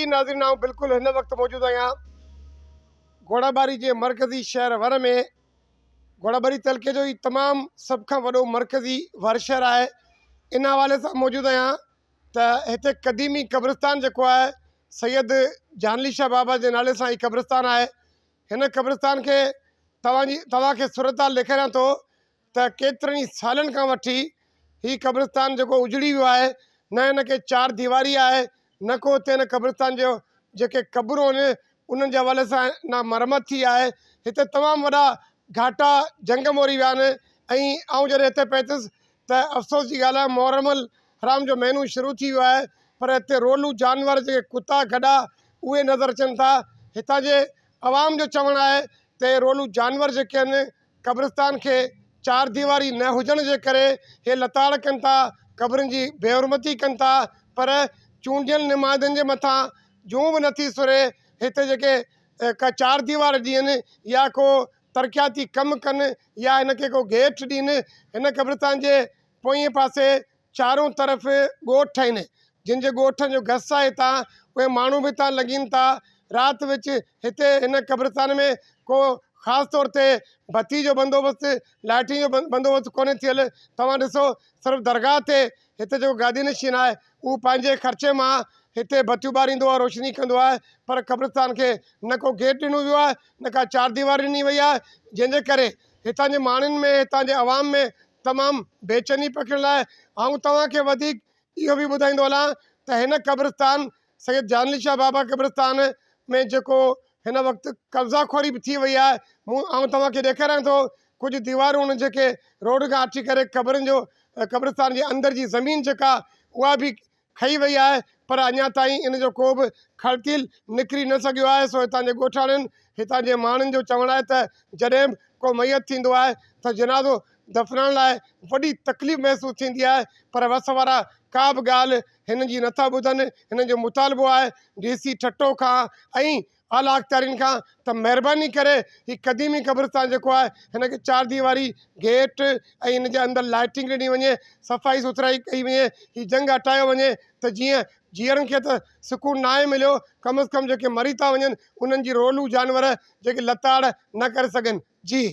جي ناظرين آئون بلڪل هن وقت موجود آهيان گهوڙاٻاري جي مرڪزي شهر ور ۾ گهوڙاٻاري تعلقي جو هي تمام سڀ کان وڏو مرڪزي ور شهر آهي ان حوالي سان موجود آهيان ته هتي قديمي قبرستان جيڪو آهي سيد جانلي شاهه بابا جي نالي سان هي قبرستان آهي هن قبرستان کي توهان جي توهان کي صورتحال ڏيکاريان ٿو ته ڪيترن ئي سالن کان وٺي هي قبرستان جيڪو اجڙي ويو آهي نه هن کي چار ديواري آهي نه ڪو هتي هن قبرستان جو جيڪي قبرون آهن انهن جي حوالي سان نه مرمت ٿي آهي هتي تمام وڏا گهاٽا جهنگ موري ويا آهن ۽ آئون جڏهن هتي پهتس ته افسوس جي ڳالهه آهي محرم الحرام جو مهينو شروع ٿي ويو آهي پر هتي رولو جانور جيڪي ڪتا گڏا اهي نظر اچن ٿا هتان جي عوام جو چوڻ آهي ته رولو جانور جيڪي آهن قبرستان کي چار ديواري نه هجڻ جي ڪري هي لتاڙ ڪن ٿا، قبرن جي بي حرمتي ڪن ٿا پر چونڊيل نمائندن جي مٿان جون به نٿي سري، هتي جيڪي ڪا چار ديوار ڏين يا ڪو ترقياتي ڪم ڪن يا هن کي ڪو گيٽ ڏين، هن قبرستان جي پوئين پاسي چارون طرف ڳوٺ آهن، جن جي ڳوٺن جو گس آهي هتان اهي ماڻهو به هتان لنگهين ٿا. رات وچ هتي هن قبرستان ۾ ڪو خاص طور تي بتي جو بندوبست، لائٽنگ جو بندوبست ڪونهي ٿيل. توهان ڏسو صرف درگاهه تي هتي جيڪو گادي نشين آهي اهو پنهنجي خرچي مان هتي بتيون ٻاريندو آهي، روشني ڪندو آهي پر قبرستان کي نه ڪو گيٽ ڏنو ويو آهي نه ڪا چار ديواري ڏني وئي آهي، جنهن جي ڪري هتان جي ماڻهن ۾ هتان جي عوام ۾ تمام بيچيني پکڙيل آهي. آئون توهان کي وڌيڪ اهو به ٻڌائيندو هلان ته هن قبرستان سيد جان علي شاهه بابا قبرستان ۾ جيڪو هن وقت قبضا خوري به ٿي وئي آهي مون آئون توهان کي ڏيکاريان ٿو ڪجهه ديوارون انهن جيڪي روڊ کان هٽي ڪري قبرن جو قبرستان جي اندر جي زمين جيڪا اها به کنئي وئي آهي پر اڃا تائين ان جو ڪو به کڙتيل نڪري نه سگهيو آهي سو هتان جي ڳوٺاڻن هتان جي ماڻهن جو چوڻ آهي ته جڏهن به ڪو ميت ٿيندو آهي ته جنازو دفنائڻ لاء وڏي تڪليف محسوس ٿيندي آهي پر وس وارا ڪا به ڳالهه هنن جي نٿا ٻڌن هنن جو مطالبو آهي ڊي سي ٺٽو کان ۽ اعليٰ اختيارين کان ته مهرباني ڪري هي قديمي قبرستان جيڪو آهي هن کي چار ديواري گيٽ ۽ هن جي اندر لائٽنگ ڏني وڃي صفائي سٿرائي ڪئي وڃي هي جنگ هٽايو وڃي ته جيئن جيئرن کي ته سڪون ناهي مليو ڪم از ڪم جيڪي مري ٿا وڃن انهن جي رولو جانور جيڪي لتاڙ نه ڪري سگهن جي.